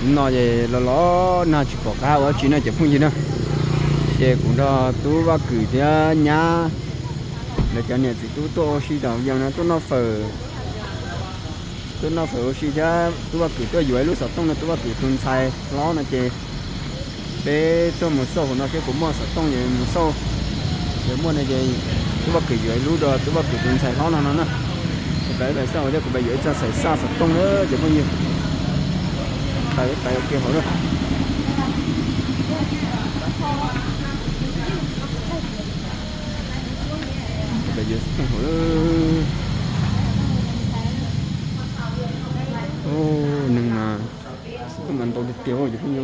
Hnub no ces los los nag tsis pom qab ua dab tsi no cov phooj ywg na. Ces kuv nrog tub Vaj Kwm thiab nyab lawv cov niam txiv tub tuaj ua si tom yas no tuaj noj fawm, tuaj noj fawm ua si thiab tub Vaj Kwm tuaj yuav ib lub xov tooj no tub Vaj Kwm tus ntxhais hlob no ces peb tuaj mus xauj hauv no seb puas muaj xov tooj ces mus xauj. Yog muaj no ces tub Vaj Kwm yuav ib lub rau tub Vaj Kwm tus ntxhais hlob no no na. Kuv pais xauj thiab kuv pais yuav ib txoj xaim xaj xov tooj na cov phooj ywg. Pais pais ua ke hauv lawm. Pais yuav xov tooj hauv lawm. Neeg mas xov tooj mas ntau tiag tiag cov phooj ywg.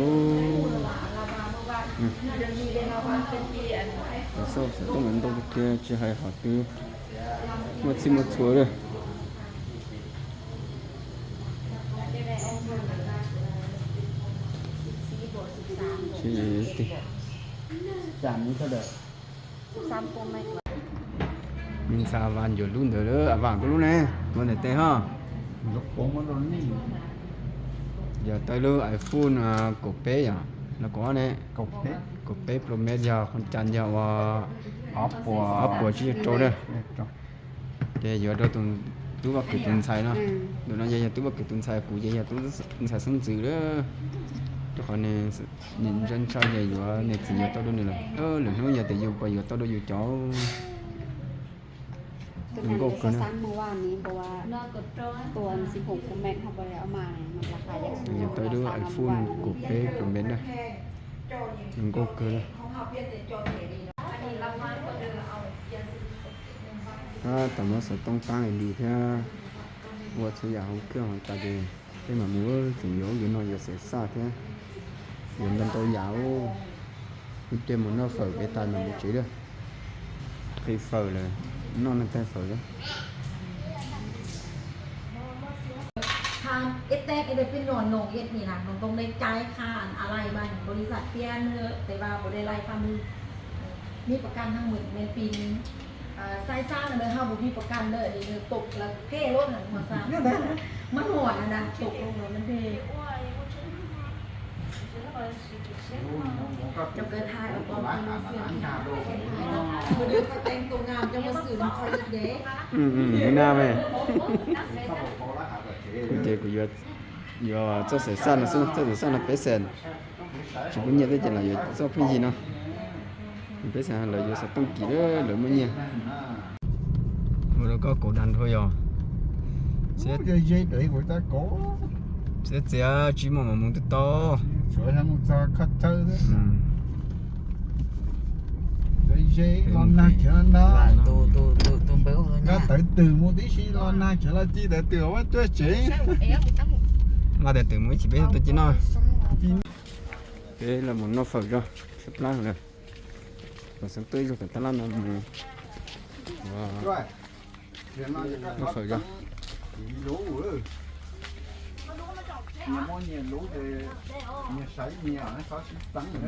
Xov tooj mas ntau tiag tiag tsis hais hom twg, muaj txhij muaj txhua li. Nws ntxhais Vas yuav lub ntawd, A Vas nkauj lub ne, muab ntawm tes ho. Yog tau lub iPhone kaum peb yom, los kaum ob ne, kaum peb Pro Max yog qhov cas yog uas ob puas tsib caug rau na. Ces yuav rau tub Vaj Kwm tus ntxhais no. Tus no yog tub Vaj Kwm tus ntxhais, kuv ces yog tub ntxhais xeeb ntxwv lawm. Rau qhov nws ntshai ntshai ces yuav nws txiv yuav tau rau nws lawm. Lwm hnub yog tias yus puas yuav tau rau yus cov. Nkauj kawg na. Yuav tau lub iPhone kaum peb Pro Max na. Nkauj kawg na. Tam muab xov tooj qaab li li thiab ua txhua yam hauv kawg hauv tas ces peb mam mus, tseem yuav ub yuav no yuav xaim xaj thiab, yuav ntau ntau yam. Ib pliag mus noj fawm peb tas mam mus tsev lawm. Qhib fawm lawm, noj neeg tag fawm lawm. Ib teg ib peb nua noog ib nim na noog too dej caib kha alai mas bos lis xas tiab nws tes vas bos dej lai pha mws. Mib pas kas thaj mws me pis xaib xab na nws haj bus mib pas kas ntawm li nws tus lawv thej lub na mas xas mab huam na tus lub na mas dej. Cov kawv thai uas pom tus no xwm, tus no teeb tus ngam cov mos xwm no qhov ib dev. Ces kuv yuav txoj xaim xaj no xwb, txoj xaim xaj no peb xees. Tsis pub nyiaj thiab ces los yuav txoj pheej yig no. Peb xees los yuav xov tooj kim lawv muaj nyiaj. Ua rau koj kauv dag nrho yog. Txiav txiav tsis muaj mam mus twb tau. Ze los nag khiav ntag. Nqa tawv twg mus tib si los nag khiav los ci tawv twg muab cuab tsev. Nqa tawv twg mus ib chim peb tuaj ci noj. Peb los mus noj fawm zog sab plab lawm. Kom xeeb tuaj ib zug tom tab laj no mus noj fawm zog.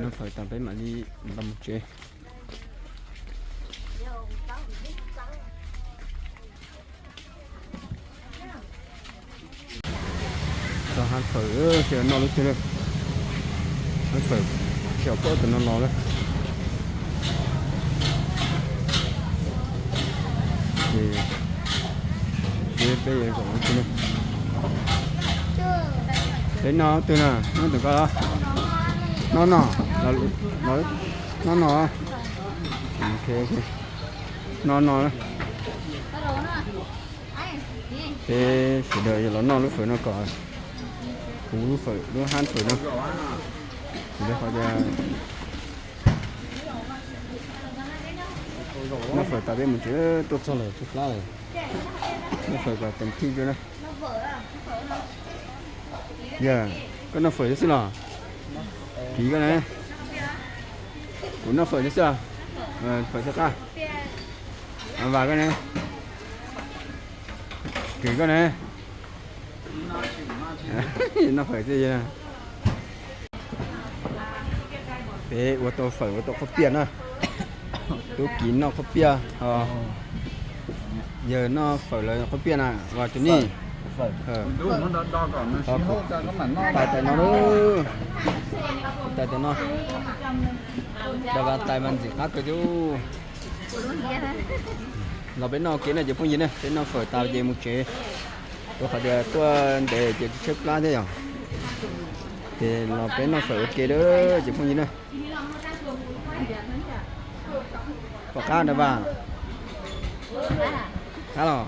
Noj fawm tas peb mam li npaj mus tsev. Tau hab fawm, noj lub twg lawm. Hab fawm, xyov puab tus no los lawm. Ces peb zaum lub twg na. Peb noj twg na, noj twg koj los? Noj no, noj no. Ok, ok. Noj no. Peb sawv daws los noj lub fawm no kom puv lub fawm, lub hab fawm no. Vim rau qhov tias noj fawm tas peb mus tsev, tuaj txog lawm tshaib plab lawm. Noj fawm kom teem thij rau na. Yog, koj noj fawm xwb los? Kiv koj ne. Kuv noj fawm xwb. Fawm xwb qab. Vas koj ne. Kiv koj ne. Noj fawm xwb. Peb ua tau fawm ua tau qhob piaj na. Tub Kiv noj qhob piaj, yawg noj fawm lawv qhob piaj na, Vas Cov Nij. Tais tais no, tais tais no, da vas tais mas ntxim qab kawg thiab. Los peb noj ua ke na cov phooj ywg na, peb noj fawm tas ces mus tsev. Rau qhov tias tuaj ntev ces tsis tshaib plab thiab yom. Ces los peb noj fawm ua ke na cov phooj ywg na. Pom qab da vas? Qab los?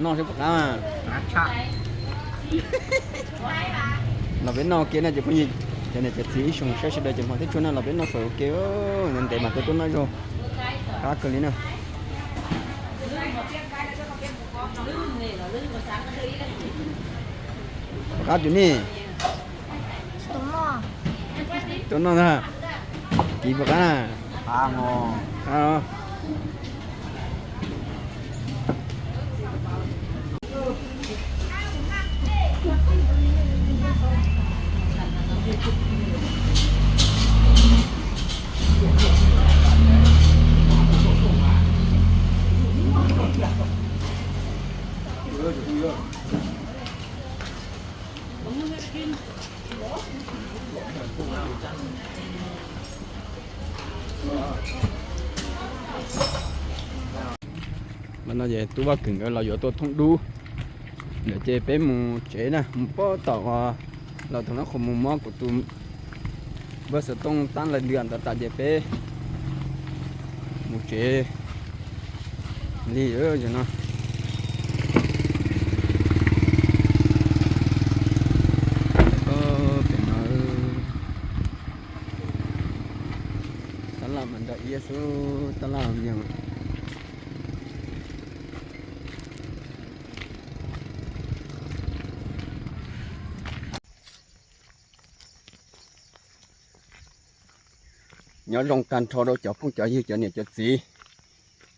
Noj seb pom qab mas. Los peb noj ua ke na cov phooj ywg, cov niam cov txiv ib tsoom saib sawv daws cov hmov thiab tshua na, los peb noj fawm ua ke, ntev mas tuaj tuaj noj zaug, qab kawg li na. Pom qab tus nej? Tuaj noj na. Kiv pom qab na. Mas no ces tub Vaj Kwm nkawd los yuav tuaj thoob dub lawm ces peb mus tsev na, mus pab tom los thaum no qhov mus muab kuv tus npawb xov tooj tab lais lwm ntawd tas ces peb mus tsev li no. Pem no tab laj mas nrog iab xwb, tab laj yog Nyob zoo tag nrho rau cov phooj cov ywg, cov niam cov txiv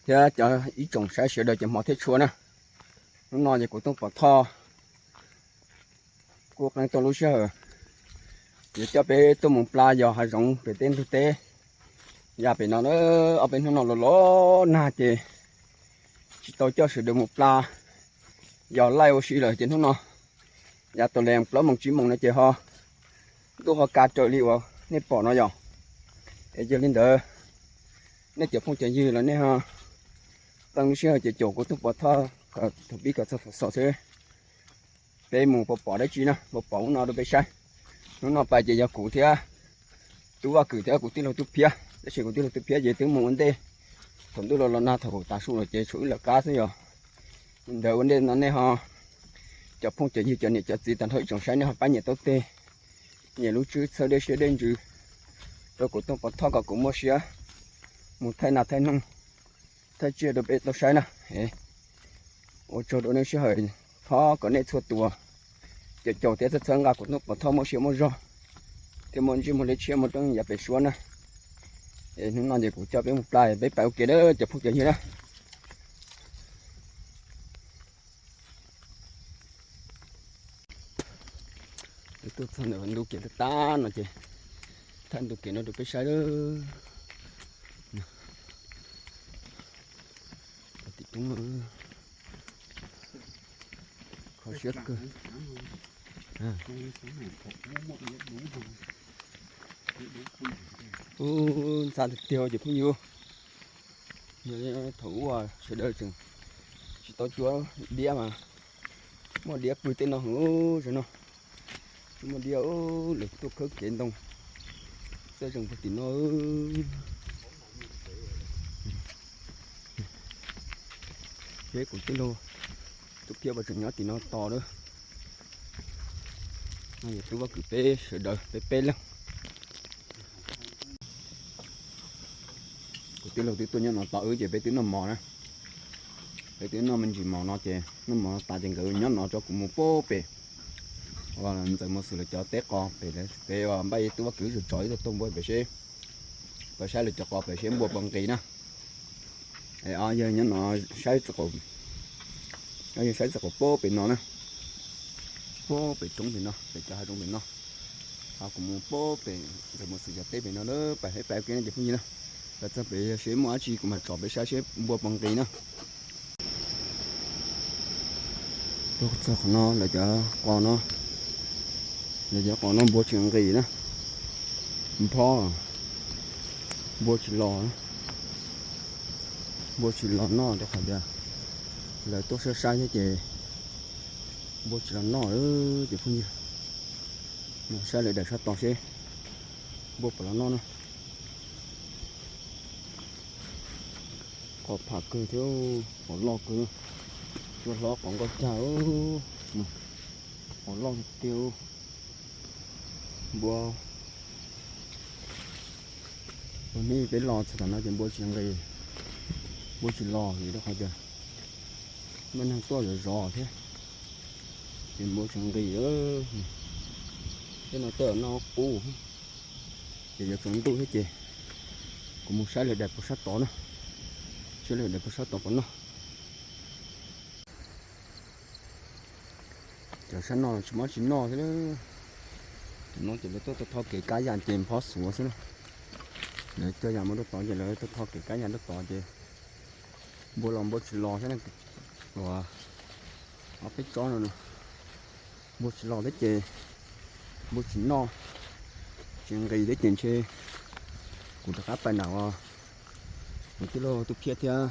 thiab cov ib tsoom saib sawv daws cov hmov thiab tshua na. Hnub no ces kuv Tooj Pov Thoj kuj qee tau lub sij hawm yuav coj peb tuaj mus pla yos hav zoov pem teb ntug teb. Yog pem no ob peb hnub no los los nag ces tsis tau coj sawv daws mus pla yos laij ua si lawm ces hnub no yav tau li plaub moos tsib moos no ces ho ntuj ho ka raws li uas nej pom no yog. Es yog li ntawd nej cov phooj cov ywg los nej ho qee lub sij hawm ces caum kuv Tooj Pov Thoj kom thaum pib kom txog thaum xaus xwb. Peb mus puas pom dab tsi na, puas pom hnub no rau peb saib. Hnub no pais ces yog kuv thiab tub Vaj Kwm thiab kuv tij laug Tub Phiab, tab sis kuv tij laug Tub Phiab ces twb mus ua ntej. Thaum ntuj los los nag thaum tas su lawm ces tshuav wb lawv qab xwb yog. Li ntawd ua ntej no nej ho, cov phooj cov ywg cov niam cov txiv tag nrho ib tsoom saib nej ho pab nyiam taub teg, nyiam lub tswb txhawb dej siab dej ntsws rau kuv Tooj Pov Thoj kom kuv muaj siab mus thaij nas thaij noog, thaij tsiaj rau peb tau saib na. Ua tsaug rau nej sij hawm, thov kom nej txhua tus caum caum thiab txhawb txhawb nqa kuv Tooj Pov Thoj muaj sia muaj zog thiab muaj ntsej muag liab tshiab mus rau yav pem suab na. Es hnub no ces kuv coj peb mus pla, peb pais ua ke na cov phooj cov ywg na. Tuaj txog ntawm ntu kev tag tag no ces thaij ntu kev no rau peb saib lawm. Tim roob no kho siab kawg. Ub, ntxa tiag tiag ces phooj ywg. Thaum ub sawv daws tseem tsis tau cuab diab mas muaj diab pw tej no heev, zaum no tsis muaj diab, lawv tuaj khawb kev ntoo txawj zeeg puag tim no. Peb kuv tij laug Tub Phiab puas tseem nyob tim no tos lawm. No yog tub Vaj Kwm peb sawv daws peb peb leeg. Kuv tij laug twb tuaj nyob no tos wb ces peb twb noj mov na. Peb twb noj me ntsis mov no ces noj mov tas ces nkawd nyob no tso kuv mus pem Ntxawm Muas Xwm lawv cov teb qos pem, pem uas npaj tub Vaj Kwm tso ib tug tuaj npuab pem seb, pem saib lawv cov qos pem seb npua puas nqis na. Yawg nyob no saib, yawg saib txog qaum pem no na, pem roob pem no, pem cov hav zoov pem no. Ho kuv mus pem Ntxawm Muas Xwm cov teb pem no lawm, pais peb pais ua ke no ces phooj ywg na. Pais txog pem yog seb muaj dab tsi kuv mam tsom peb saib seb npua puas nqis na. Tuaj txog qhov no lawv cov qos no, lawv cov qos no npua tsis nqis na, nphob, npua tsis los, npua tsis los noj rau qhov tias lawv tuaj saib saib thiab ces npua tsis los noj ces phooj ywg. Saib lawv daim sab tod seb npua puas los noj na. Qos pham kawg thiab, qos loj kawg, cua hlob qos nkauj cag, qos loj tiag tiag. Npua, hnub peb los txog tom no ces npua tsis nqis, npua tsis los vim rau qhov tias muaj neeg tuaj zov zov thiab, ces npua tsis nqis. Tej no tej no qub, ces yuav tsaus ntuj thiab ces kuv mus saib lawv daim puag sab tod na, saib lawv daim puag sab tod puas noj. Cov sab no tsis mob tsis noj thiab. Tam no ces lawv tuaj tho kev kab yas ces nphob xuav xwb na. Lawv cog yas mus rau tod ces lawv tuaj tho kev kab yas rau tod ces npua los npua tsis los thiab. Uas ob peb tsob no npua tsis los thiab ces npua tsis noj, tsis nqis thiab ces ntshe kuv rov qab pais nram uas kuv tij laug Tub Phiab thiab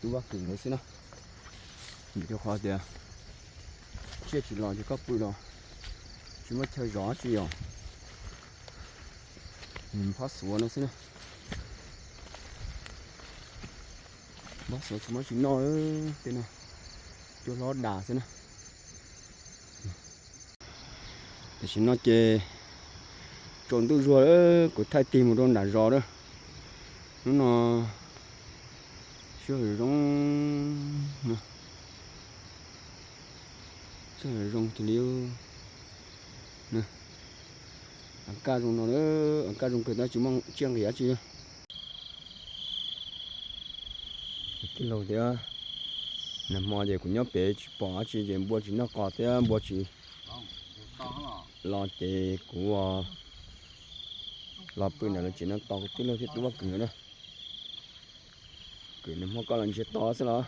Tub Vaj Kwm nkawd xwb na. Vim rau qhov tias tsiaj tsis los ces koj pw los tsis muaj chaw zov tsis yom. Nphob xuav no xwb na. Nphob xuav tsis muaj tsis noj, tej no cua hlob das xwb na. Tam sim no ces tsaus ntuj zuag, kuv thaij tig mus rau nram zos lawm. Hnub no sij hawm zoo, sij hawm zoo tiag li. Kaj zoo no, kaj zoo kawg tab tsis muaj tsiaj nqis dab tsi. Tij laug thiab, nag hmo ces kuv nyob pem tsis pom dab tsi ces npua tsis noj qos thiab npua tsis los ces kuv los pw ntawm lawv tsev no tos kuv tij laug thiab Tub Vaj Kwm na. Kwm, nag hmo koj los ntsiag to xwb los?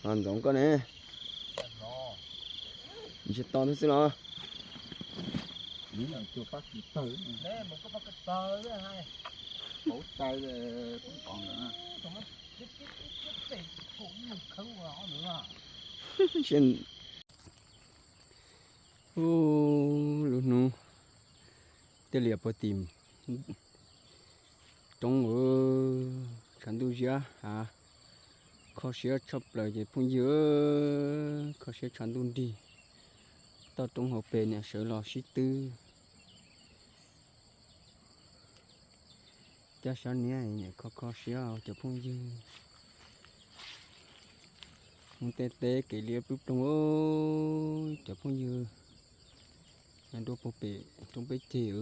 Los ntxoov koj ne. Ntsiag to thiab xwb los? Ub, lub hnub tiaj lias puag tim roob, tshav ntuj ziab hav, kho siab tshaj plaws ces phooj ywg, kho siab tshav ntuj nrig, toj roob hauv pes niam sawv los sib twb. Caj sab niab niam kho kho siab cov phooj ywg. Mus tej teb kev liab ploog ploog, cov phooj ywg, nyob rau puag pem roob peb ceg.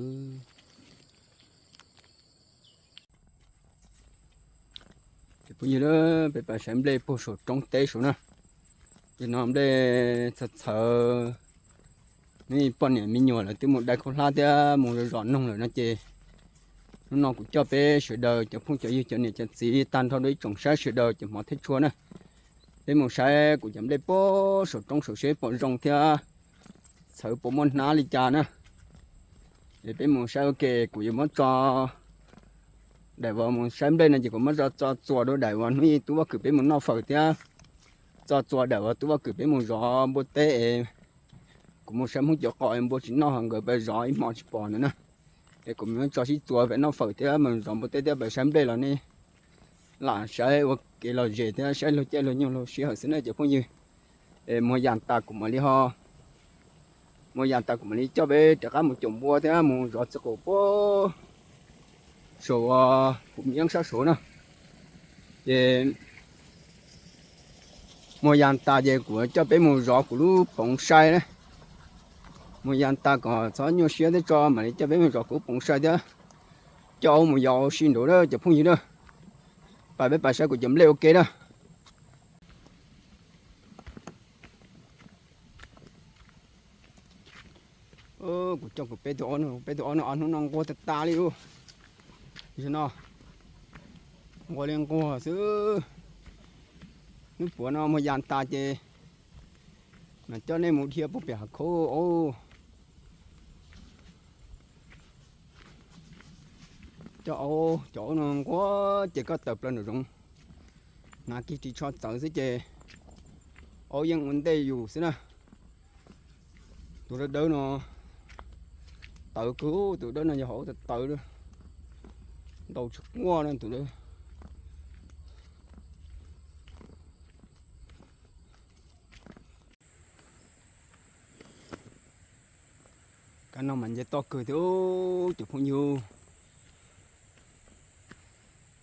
Cov phooj ywg, peb pais saib nplej puag saum roob teb saud na. Ces no nplej txhawv txhawv, neb poj niam me nyuam lawv twb mus dai khaub hlab thiab mus zov zov noog lawm no ces hnub no kuv coj peb sawv daws cov phooj cov ywg cov niam cov txiv tag nrho rau ib tsoom saib sawv daws cov hmov thiab tshua na. Peb mus saib kuv cov nplej puag saum roob saud seb puas zoo thiab txhawv puas muaj hnab li cas na. Es peb mus saib ua ke, kuv yuav muab tso daim uas mus saib nplej no ces kuv muab tso txuas rau daim uas hnub ib Tub Vaj Kwm peb mus noj fawm thiab, tso txuas daim uas Tub Vaj Kwm peb mus zov npua teb es kuv mus saib Hmoob cov qos npua tsis noj ho nkawd pais zov ib hmo tsis pom ntawd na. Es kuv mus tso sib txuas peb noj fawm thiab mus zov npua teb thiab pais saib nplej los nej lam saib ua kev lom zem thiab saib luag caij luag nyoog luag sij hawm xwb na cov phooj ywg. Es muag yas tas kuv mam li ho, muag yas tas kuv mam li coj peb rov qab mus caum npua thiab mus zov txiv qaum puag saum kuv yeeb sab saud na. Ces muag yas tas ces kuv coj peb mus zov kuv lub poov sai na. Muag yas tas kom txhob nyuaj siab thiab tso mam li coj peb mus zov kuv lub poov sai thiab coj aub mus yos ua si nraud na cov phooj ywg na. Pais peb pais saib kuv cov nplej ua ke na. Kuv coj kuv peb tug aub no, peb tug aub no ob hnub no nquag tag tas li ub. Zaum no nquag li nquag xwb. Hnub puav no muag ya tas ces mam coj nej mus dhia puag pem hav khaub os. Cov aub, cov aub no nquag ces koj tawm plaws nram zoov, hnav kiag ris tsho txawv xwb ces aub yeej ua ntej yus xwb na. Tus dawb dawb no tawv kawg, tus dawb no yog hauv tawv tawv, ntaus tsis quaj no tus dawb. Kab no mas nce toj kawg thiab cov phooj ywg,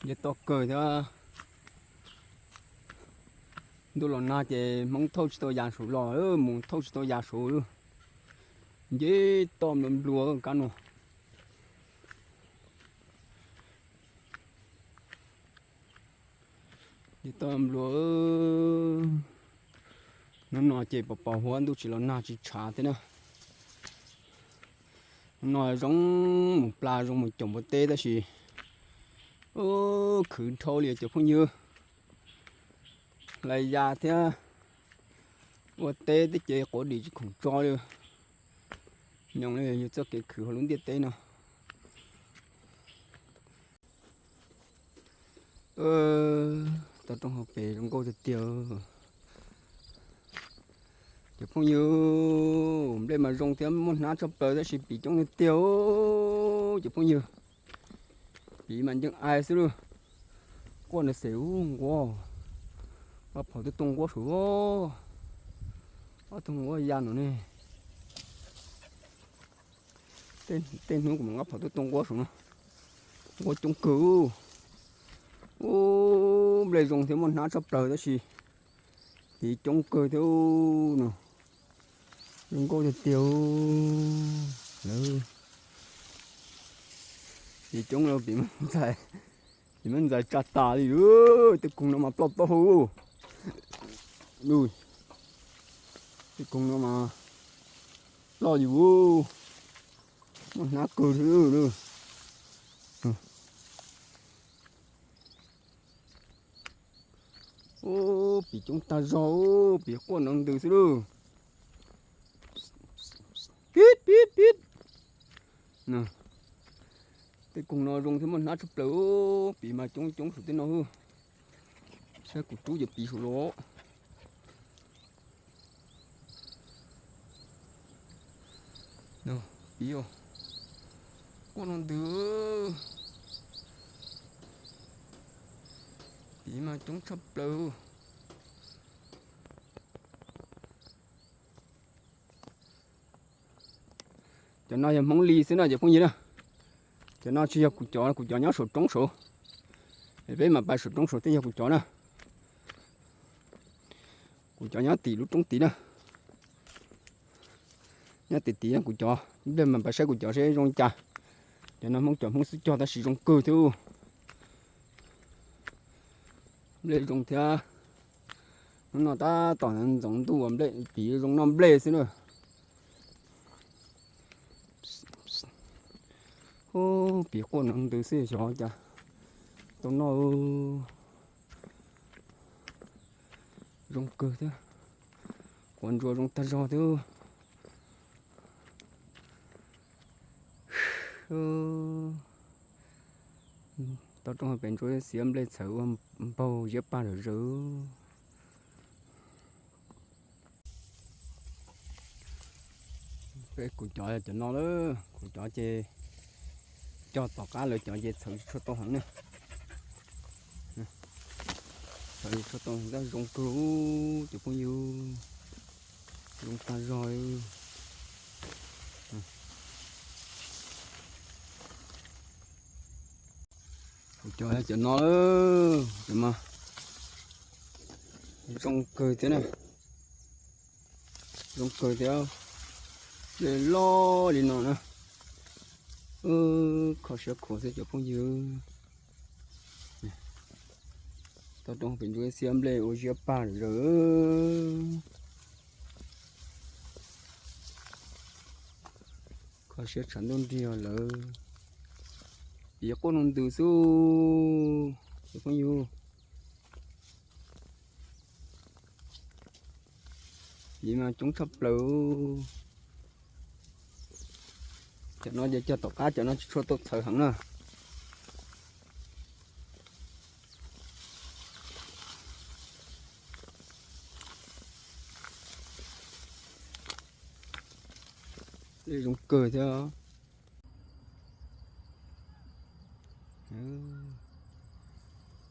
nce toj kawg thiab. Ntuj los nag ces Hmoob thauj tsis tau ya saud los, mus thauj tsis tau ya saud, nce toj nplua nplua kab no. Nce toj nplua. Hnub no ces pos pos huab ntuj tsis los nag tsis tshav thiab na. Hnub no zoo mus plas zoo mus caum npua teb tab sis khwv dhau li cov phooj ywg. Hlais ya thiab ua teb tej ces quav dim tsis khoom tso li. Nyob li yus txoj kev khwv hauv lub ntiaj teb no. Toj roob hauv pes zoo nkauj tiag tiag. Cov phooj ywg, nplej mas zoo thiab muaj hnab tshaj plaws tab sis piv coob tiag tiag. Cov phooj ywg, piv mas ncees ai xwb lauj. Quaj no xev ub nquag, nqa phom tuaj tua nquab saud. Ob tug nquab ya no ne. Tej hnub kuv mam nqa phom tuaj tua nquab saud no. Nquab coob kawg. Ub, nplej zoo thiab muaj hnab tshaj plaws tab sis piv coob kawg thiab no. Zoo nkauj tiag tiag lawm. Piv coob los piv, piv muab ntxais tsa tas li. Tej koog no mas ploj tau hau. Tej koog no mas ploj yus, muaj hnab kawg li. Ub, piv coob tag zog, piv quaj nrov ntws xwb lauj. Pib pib pib. Tej koog no zoo thiab muaj hnab tshaj plaws, piv mas coob coob saum tej no. Saib kuv rub cov piv saud los. Piv quaj nrov ntws. Piv mas coob tshaj plaws. Cov no yog Hmoob li xwb no cov phooj ywg na. Cov no tsis yog kuv cov, kuv cov nyob saum roob saud. Peb mam pais saum roob saud thiaj yog kuv cov na. Kuv cov nyob tim lub roob tid na. Nyob tim tid kuv cov, nplej mas pais saib kuv cov seb zoo li cas. Cov no Hmoob cov Hmoob xwb cog tab sis zoo kawg thiab. Nplej zoo thiab. Hnub no tab tom ntxoov ntuj, piv zoo noj nplej xwb na. Ub, piv quaj nrov ntws xwb xyov cas tau noj. Zoo kawg thiab. Quav ntsuas zoo tag zog thiab. Toj roob hauv pes ntsuab xiab nplej txhawv ua npaug ziab pag zom zaws. Peb kuv cov cov no lawm, kuv cov ces cog tom qab lawv cov ces txhawv tsis tshua tau heev na. Txhawv tsis tshua tau heev tab zoo kawg cov phooj ywg, zoo tag zog. Kuv cov cov no lawm, cov mas zoo kawg thiab na. Zoo kawg thiab, nplej loj li no na. Kho siab khuav xwb cov phooj ywg. Toj roob pem ntsuab xiab nplej ua ziab pag zom zaws. Kho siab tshav ntuj nrig lawm. Piv quaj nrov ntws xwb cov phooj ywg. Yeej mas coob tshaj plaws. Cov no ces cog tom qab, cov no tsis tshua tau txhawv heev na. Dej zoo kawg thiab.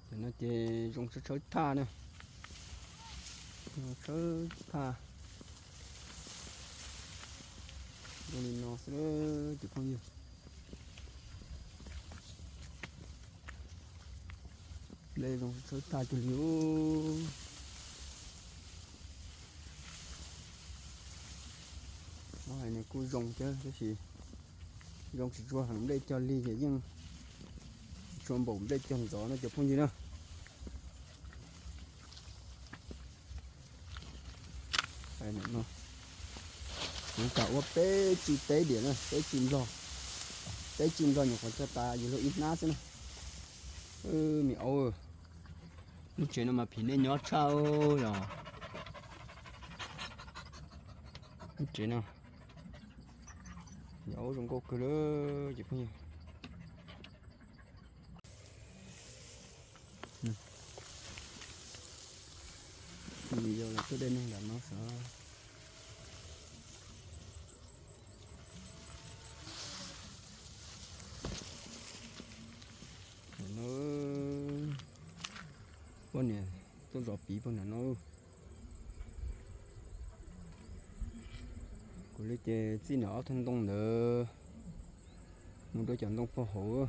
Cov no ces zoo tshawb tshawb thaj na. Tshawb thaj. Zoo li no xwb ces phooj ywg. Nplej zoo tshawb thaj cuag li ub. Hais nws kuj zoo thiab tab sis zoo tsis tshua heev nplej cog lig ces yeej tsis tshua npaum nplej cog ntxov no cov phooj ywg na. Kuv kam ua peb tsi teb diam na, peb tsi nplog, peb tsi nplog nyuam qhuav cog tas yus luag ib hnab xwb na. Me aub, lub tsev no mas phim nej nyob tshaj yom. Lub tsev no, me aub zoo nkauj kawg li ces phooj ywg. Yog lawv tuaj de neeg ntawm no xwb. Ntawm no poj niam tuaj zov piv puag nram no. Kuv li ces txij nram ob tug ntoo ntawd mus rau cov ntoo puag hauv,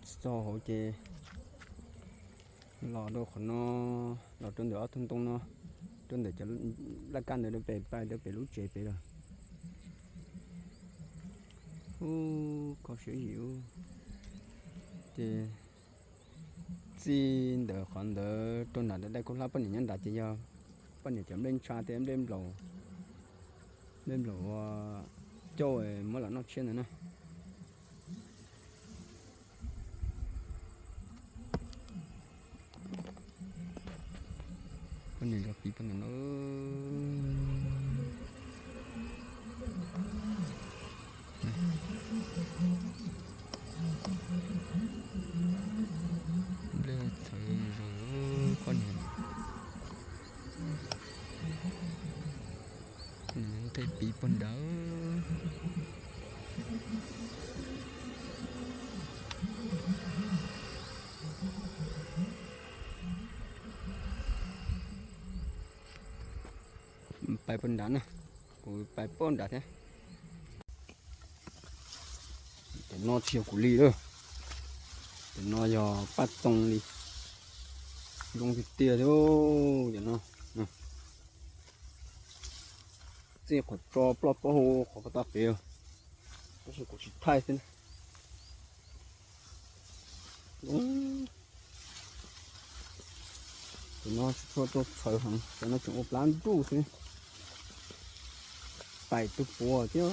txog hauv ces los rau qhov no, los rau ntawm ob tug ntoo no, rau ntawm cov laj kab ntawd rau pem, pais rau pem lub tsev pem lawm. Ub, kho siab yim ub. Ces txij ntawm qhov ntawd rau nram dai khaub hlab poj niam nyob nrad ces yog poj niam cov nplej ntsha thiab nplej nplaum, nplej nplaum ua cauj muab los noj tshiab ntawd na. Poj niam zov piv poj niam no. Nplej txhawv zog poj niam. Nqe piv puag nrad. Pais puag nrad na, kuv pais puag nrad thiab. Cov no tsis yog kuv li lawm, cov no yog paj txoos li, zoo tiag tiag thiab cov no. Txij qhov tso ploj plaub hau qhov ko taw pem, tab sis kuv tsis thaij xwb. Cov no tsis tshua tau txhawv heev, cov no tseem ua plab nruj xwb. Pais twg puas thiab,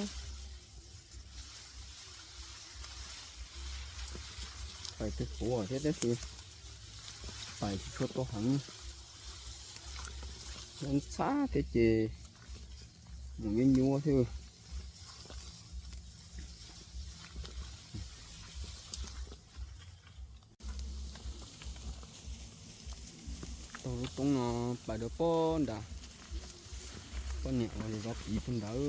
pais twg puas thiab tab sis pais tsis tshua tau heev, ntxhab thiab ces mus nyuaj nyuaj thiab. Taug lub roob no pais rau puag nrad, poj niam uas zov piv puag nrad.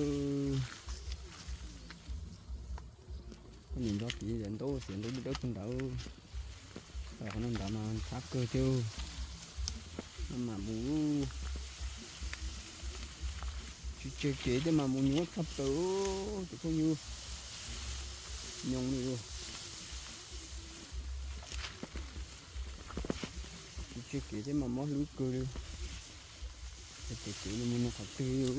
Poj niam zov piv ntawm ntaub xiav ntaub dawb dawb puag nrad. Pais qhov no nrad mas ntxhab kawg thiab. No mam mus, tsis tseg kev thiab mas mus nyuaj tshaj plaws cov phooj ywg, nyoos li. Tsis tseg kev thiab mas mob hlwb kawg li. Ces kev no mus nyuag qhov twg.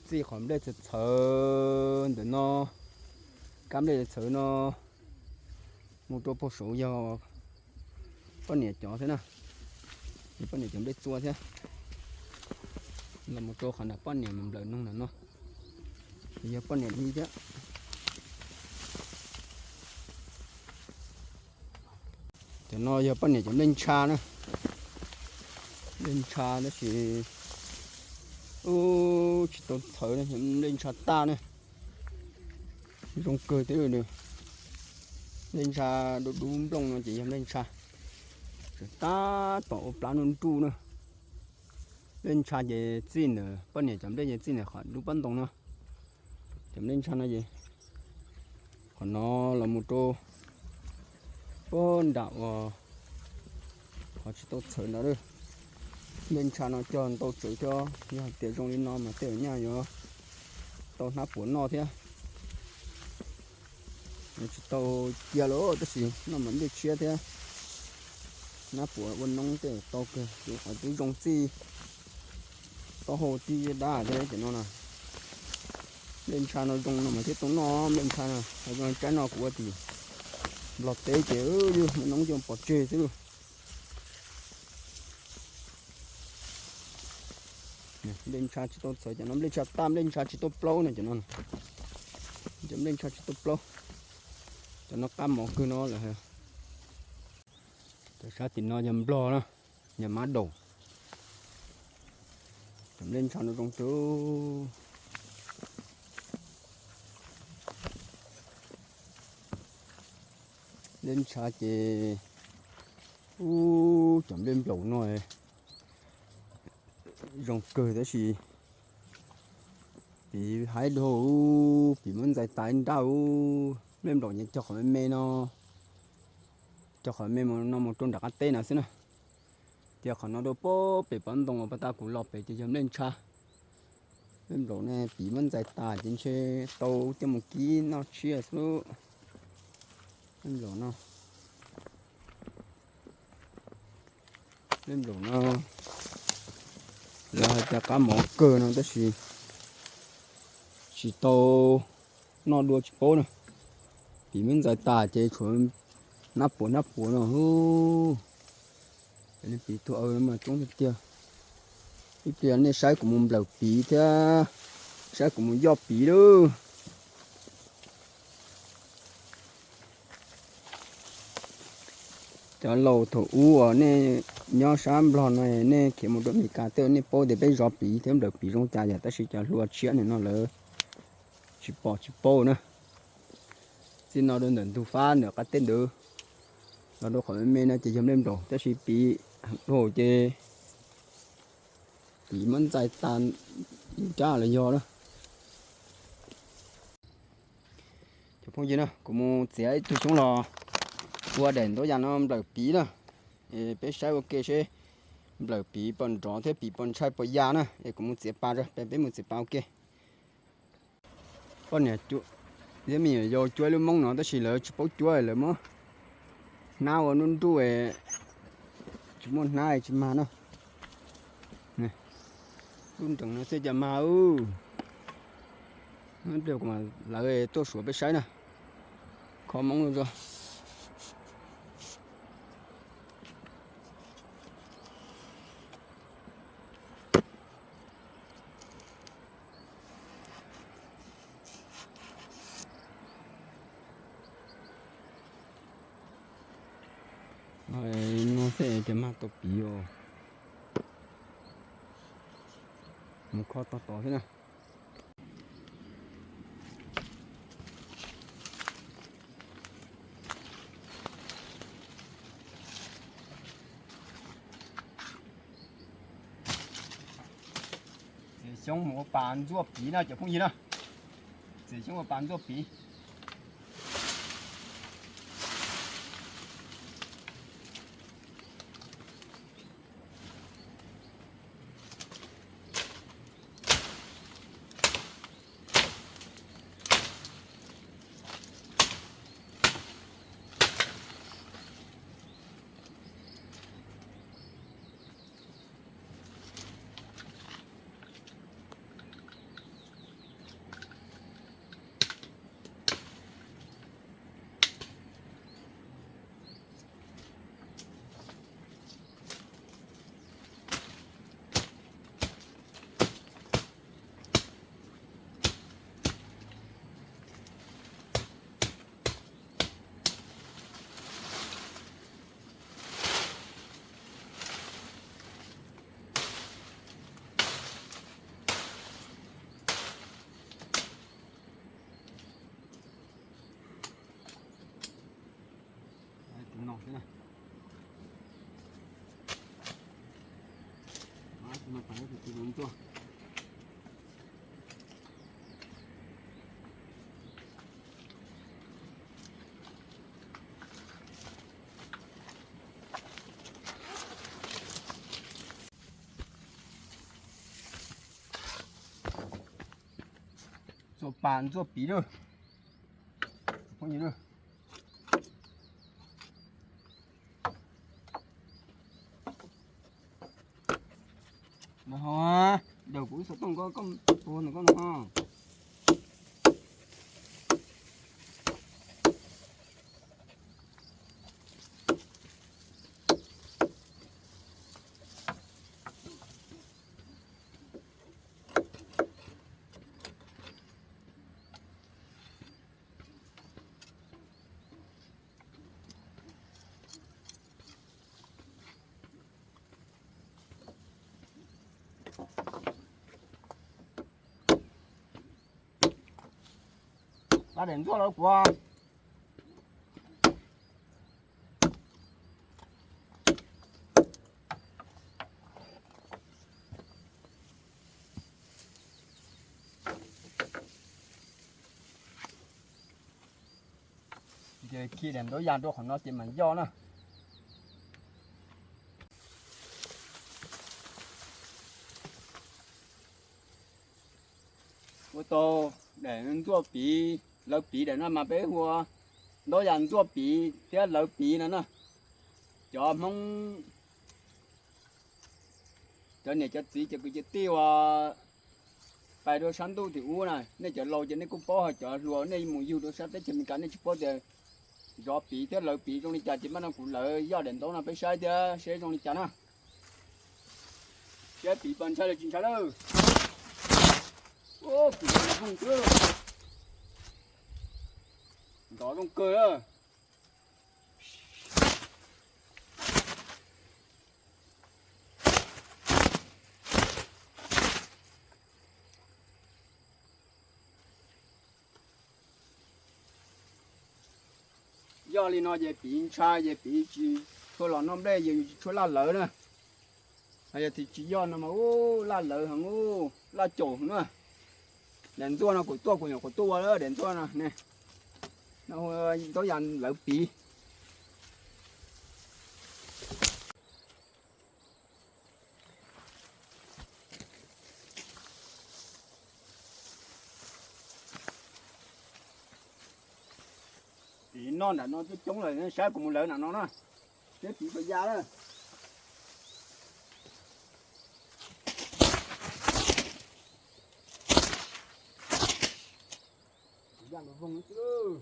Txij qhov nplej txawv txhawv ntawm no, kab nplej txawv txhawv no mus rau puag saud yog poj niam cov thiab na, poj niam cov nplej txua thiab. Los mus rau qhov nram poj niam mas nplawm noog nram no, yog poj niam li thiab. Cov No yog poj niam cov nplej ntsha na. Nplej ntsha tab sis ub tsis tau txhawv, nplej ntsha tag na. Zoo kawg thiab. Nplej ntsha dub dub nplooj no ces yog nplej ntsha. Tseem tab tom ua plab nruj nruj na. Nplej ntsha ces txij ntawm poj niam cov nplej ces txij ntawm qhov lub pob ntoo no. Cov nplej ntsha no ces qhov no los mus rau puag nram uas qhov tsis tau txhawv ntawd. Nplej ntsha no cog ntau tsawv thiab, yog hais tias zoo li no mas tej zaum nyaj yuav tau hnab puav noj thiab. Tsis tau cia lawm tab sis noj mas nplej tshiab thiab, hnab puav ua noob tej tau kawg, ces qhov twb zoo txij taub hau txij dab thiab cov no na. Nplej ntsha no zoo no mas thiaj tau noj nplej ntsha no, ho zoo tsaib no kuv ua tim Nplog teb ces mus noob coj pov tseg xwb lauj. Nplej ntsha tsis tau txhawv, cov no nplej ntsha tag, nplej ntsha tsis tau plaub no cov no. Cov nplej ntsha tsis tau plaub, cov no qab mov kawg no lawm. Cov sab tim no yog Nplog na, yog mab daum. Cov nplej ntsha no zoo kawg. Nplej ntsha ces ub cov nplej nplaum no zoo kawg tab sis piv haib dhau, piv muab ntxais tas ib nrab. Nplej nplaum ces cog qhov me me no, cog qhov me no mus rau nram qab teb no xwb na. Tias qhov no rau puag pem pov ntoo uas puag ta kuv los pem ces yog nplej ntsha. Nplej nplaum ne piv muab ntxais tas ces ntshe tau coj mus kib noj tshiab xwb. Nplej nplaum no, nplej nplaum no lawv hais tias qab mov kawg no tab sis tsis tau noj dua tsis paub na. Piv muab ntxais tas ces tshuav hnab puav hnab puav no. Piv tuag mas coob tiag tiag. Ib pliag nej saib kuv mus nplawm piv thiab saib kuv mus yoj piv lauj. Cov laus thaum ub uas nej nyob sab Nplog no nej khiav mus rau Amelikas tej nej paub tias peb zov piv thiab nplawm piv zoo cas yom, tab sis cov hluas tshiab nim no lawv tsis pom tsis paub na. Txij no rau ntawm ntug fab ntawm qab teb ntawd los rau qhov me me no ces yog nplej nplaum tab sis piv heev dhau ces piv muab ntxais tas ib nrab los yog na. Cov phooj ywg na, kuv mus txiav ib tug xyoob los ua daim ntaub yas no nplawm piv na. Es peb saib ua ke seb nplawm piv puas nrov thiab piv puas ntshai puas ya na. Es kuv mus txiav pas tso, peb mus txiav pas ua ke. Poj niam thiab me nyuam yaus cuab ib lub moob no tab sis lawv tsis paub cuab, lawv muab hnab ua nruj nruj, tsis muaj hnab tsis mag na. Lub nrees no xwb cas mag. Lawv tuaj suav peb saib na, kho moob zoo. No xwb ces mag tau piv os. Mus kho tog tod xwb na. Txiav xyoob mus ua pas ntxuaj piv na cov phooj ywg na. Txiav xyoob ua pas ntxuaj piv. Ntxuaj pas ntxuaj piv lawm. Phooj ywg, no ho, daws kuv ib xov tooj koj, koj puag ntawm koj no ho. Pab daim ntxuaj los kuv. Ces khi daim ntaub yas rau qhov no ces mam yoj na. Ua tau daim ntxuaj piv, lawv piv daim no mas peb hu ua ntaub yas ntxuaj piv thiab lawv piv no na. Cov Hmoob, cov niam cov txiv cov kwv cov tij uas pais rau sab ntuj tim ub na, nej cov laus ces nej kuj paub, ho cov hluas nej mus yug rau sab teb chaws Amelikas nej tsis paub tias zov piv thiab lawv piv zoo li cas, ces mam no kuv lawv yoj daim ntaub no peb saib thiab seb zoo li cas na. Seb piv puas ntshai los tsis ntshai lawm. Ua, piv zoo xwb. Ntov zoo kawg. Yoj li no ces piv ntshai ces piv tsis tshua los noj nplej, yus tsis tshua laj lawv na. Ho yog tias tsis yoj no mas ub laj lawv heev ub, laj caum heev na. Daim ntxuaj no kuv tuaj kuv nyuam qhuav tuaj ua lawm daim ntxuaj no ne. No ntaub yas lawv piv. Piv noj nram no coob coob lawm, saib kuv mus lawv nram no na. Seb piv puas ya lawm. Ya los voog xwb.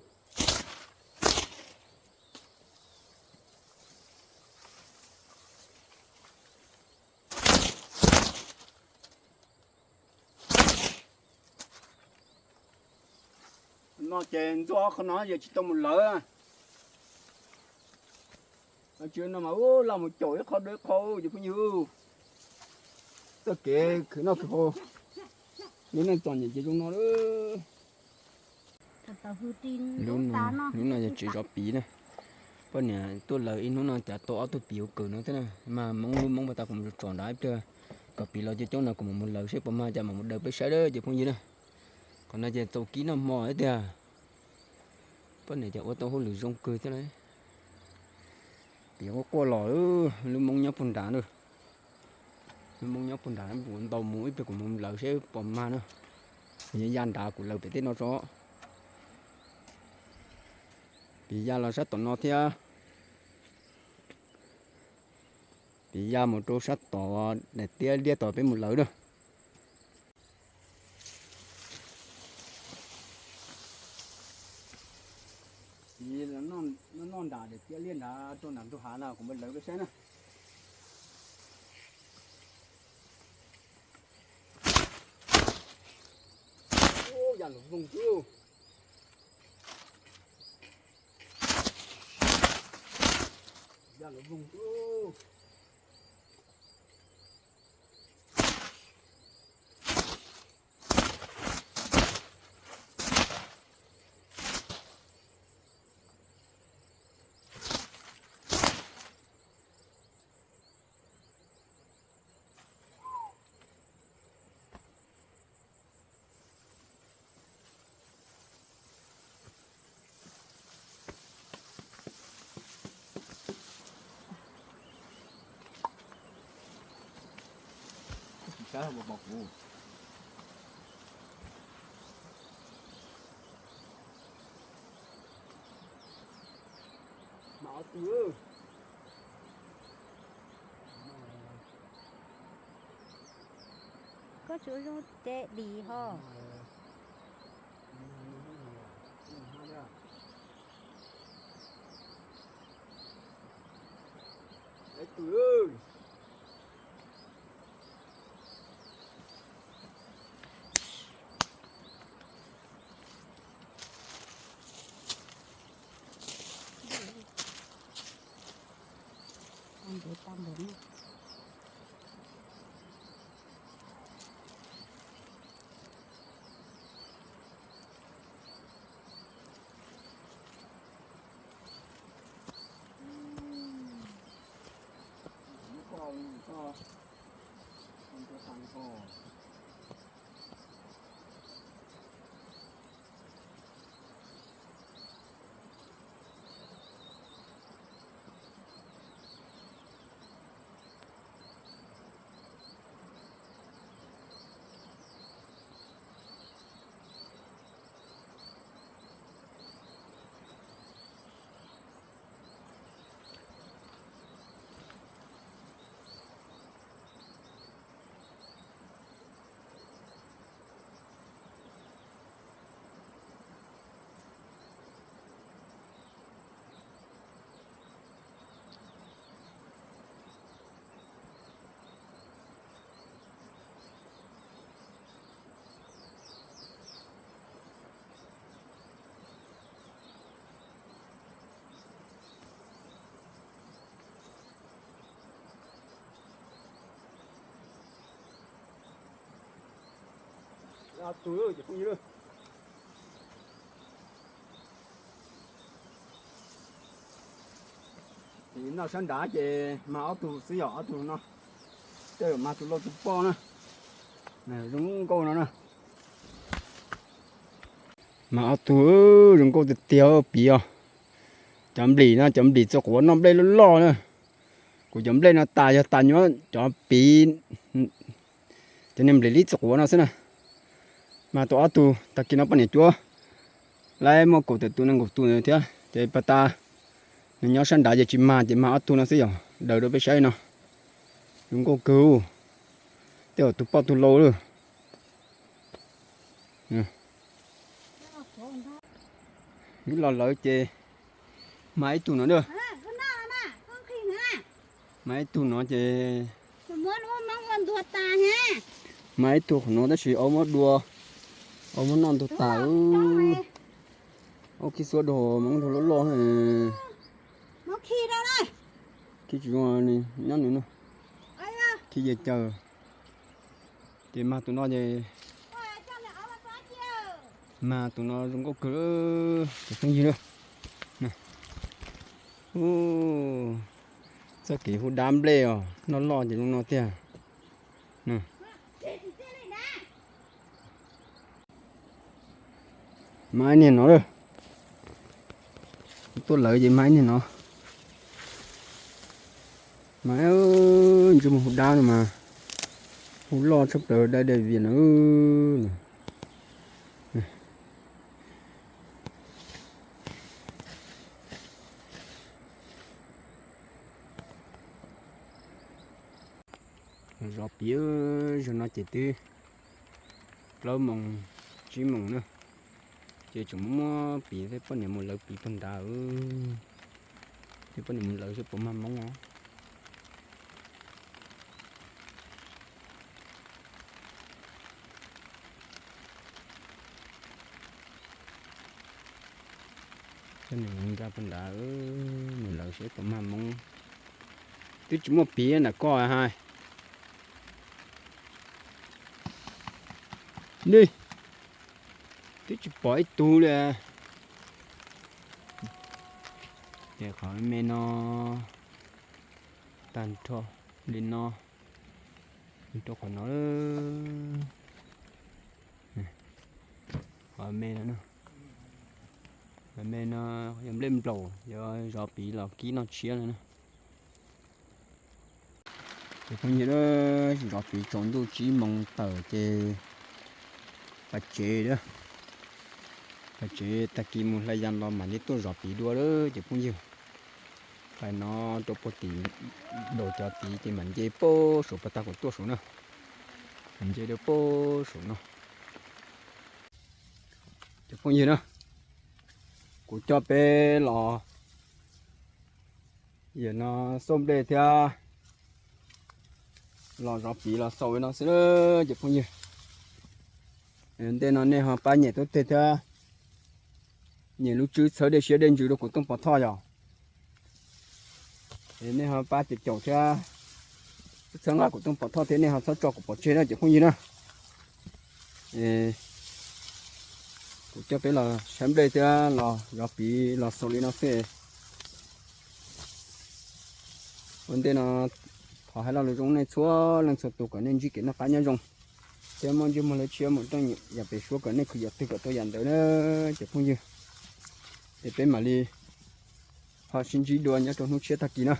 No ces ntxuaj qhov no yog tsis tau mus lawv. Tsis no mas ub laj mus caum ib qho dua ib qho ces phooj ywg. Txoj kev khwv noj khwv haus, lub neej txom nyem ces zoo no. Hnub no yog tsev zov piv na. Poj niam tuaj lawv ib hnub no cav tau ob tug piv ua kawm no thiab na. Mas Hmoob lub Hmoob pas tas kuv mus tsom nrad ib pliag kom piv los coob coob no kuv mam mus lawv seb puas mag cas mam mus daws peb saib ces phooj ywg na. Qhov no ces txaus kib noj hmo thiab tiag. Poj niam ces ua tau hauj lwm zoo kawg thiab lauj. Piv quaj quaj los, lub Hmoob nyob puag nrad na. Lub Hmoob nyob puag nrad, kuv ntaus mus ib pliag kuv mus lawv seb puas mag na. Kuv yuav ya nrad kuv lawv pem tej no tso. Piv ya los sab tom no thiab. Piv ya mus rau sab tom daim tiab liab tom peb mus lawv na. Piv noj nram daim tiab liab nrad rau nram ntug hav no kuv mam lawv peb saib na. Ya los voog xwb. Ya los voog xwb. Saib puas pom kuv. Mas ob tug. Koj tsuas zoo cev dim ho. Noj sab nrad ces mag ob tug xwb yog ob tug no. Tej zaum mag tus loj tus poj na. Zoo nkauj no na. Mag ob tug zoo nkauj tiag tiag piv os. Cov nplim no cov nplim txog quav noj nplej loj loj na. Kuv cov nplej no tas yog tas nyuab cov piv, cov niag nplim lib txog quav no xwb na. Mag tau ob tug, tag kis no poj niam cuab, lawv muaj kaum tawm tus nees nkaum tus thiab ces pas tas nws nyob sab nrad ces tsis mag ces mag ob tug no xwb yog daws rau peb saib no. Zoo nkauj kawg. Tej zaum tus poj tus lau lawm. Wb los lawv ces mag ib tug no na. Mag ib tug no ces, mag ib tug qhov no tab sis aub muab dua, aub muab noj ntuag tas. Aub khib xuab dua, mas ntug loj loj. Khib tsis zoo, nyob nws no, khib ye caw. Ces mag tus no ces, mag tus no zoo nkauj kawg. Cov phooj ywg, txoj kev hu dab nplej os, noj loj ces zoo no tiag. Mag ib niag no lawm. Tuaj lawv ces mag ib niag no. Mas ntsej muag hu dab no mas hu loj tshaj plaws dai dai vias no. Zov piv, zaum no ces twb plaub moos tsib moos na, ces tseem muab piv thiab poj niam mus lawv piv puag nrad. Thiab poj niam mus lawv seb puas mag hmoob os. Coj nws nkag puag nrad, nws lawv seb puas mag hmoob. Twb tsis muaj piv nram koj hais. Li, twb tsis pom ib tug li. Ces qhov me no tag nrho li no, rau qhov no, qhov me no, qhov me no yog nplej nplaum, yuav zov piv los kib noj tshiab no na. Ces phooj ywg, zov piv tsaus ntuj tsib moos tawm ces pais tsev a, pais tsev tag kis mus hlais yas los mam li tuaj zov piv dua a ces phooj ywg. Pais no rau puag tim daus cov tid ces mam nce puag saum puag ta kuv tuaj saum na, mam nce rau puag saum no. Ces phooj ywg na, kuv coj peb los, yam no xauj nplej thiab los zov piv los xaus li no xwb ces phooj ywg. Ntej no nej ho pab nyem tub teg thiab nyem lub tswb txhawb dej siab dej ntsws rau kuv Tooj Pov Thoj yom. Es nej ho pab caum caum thiab txhawb nqa kuv Tooj Pov Thoj thiab nej ho txhob tso kuv pov tseg na ces phooj ywg na. Kuv coj peb los saib nplej thiab los zov piv los xaus li no xwb. Ua ntej no thov hais lo lus zoo nej txhua leej txhua tus kom nej ntsib kev noj qab nyob zoo thiab muaj ntsej muag lawv tshiab mus rooj yam pem suab kom nej khwv yam twg kom tau yam ntawd na ces phooj ywg. Es peb mam li ho sib ntsib dua nyob rau hnub tshiab tag kis na.